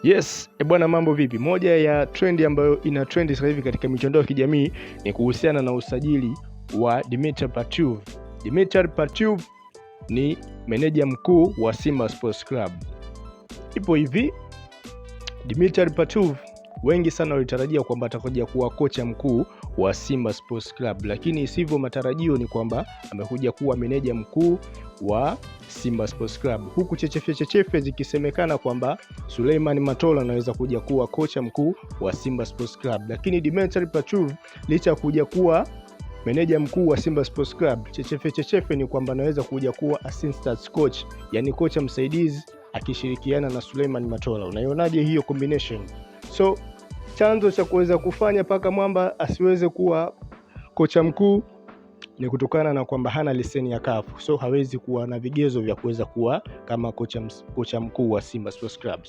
Yes, e bwana, mambo vipi? Moja ya trend ambayo ina trend sasa hivi katika mitandao ya kijamii ni kuhusiana na usajili wa Dimitar Pantev. Dimitar Pantev ni meneja mkuu wa Simba Sports Club. Ipo hivi, Dimitar Pantev wengi sana walitarajia kwamba atakuja kuwa kocha mkuu wa Simba Sports Club, lakini isivyo matarajio ni kwamba amekuja kuwa meneja mkuu wa Simba Sports Club, huku chechefe chechefe zikisemekana kwamba Suleiman Matola anaweza kuja kuwa kocha mkuu wa Simba Sports Club. Lakini Dimitar Pantev licha ya kuja kuwa meneja mkuu wa Simba Sports Club, chechefe chechefe ni kwamba anaweza kuja kuwa assistant coach, yani kocha msaidizi akishirikiana na Suleiman Matola. Unaionaje hiyo combination? So chanzo cha kuweza kufanya paka Mwamba asiweze kuwa kocha mkuu ni kutokana na kwamba hana leseni ya CAF, so hawezi kuwa na vigezo vya kuweza kuwa kama kocha mkuu wa Simba Sports Club.